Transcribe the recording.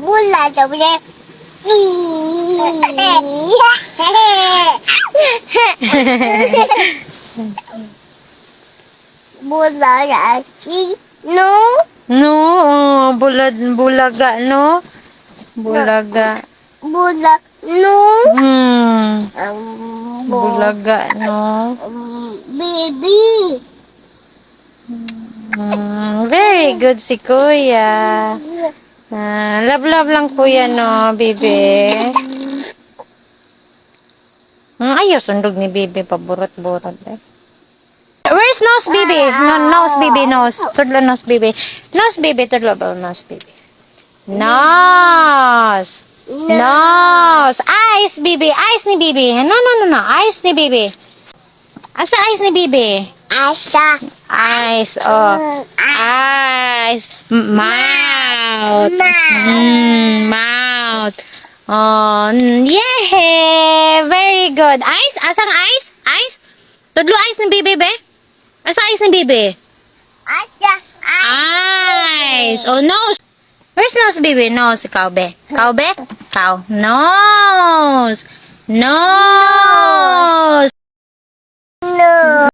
Bula sa bula. Bula sa si no. No, oh, bulad, bulaga, no? Bulaga. Bula no. Bulaga, no? Baby. Very good si Kuya. Ah, love, love lang kuya, no, baby? Ayaw sundog ni baby, paburot-burot eh. Where's nose, baby? No, nose, baby, nose. Tudlo nose, baby. Nose, baby, tudlo ba nose, baby? Nose. Nose. Eyes, baby. Eyes ni baby. No. Eyes ni baby. Asa eyes ni baby? Asa. Eyes, oh. Eyes. Mouth. Mouth. Mouth. Oh, yeah. Very good. Eyes? Asang eyes? Eyes? Tudlo eyes ni baby, be? Asa eyes ni baby? Asa. Eyes. Oh, nose. Where's nose, baby? Nose. Ikaw, be. Ikaw, be? Ikaw. Nose. Nose.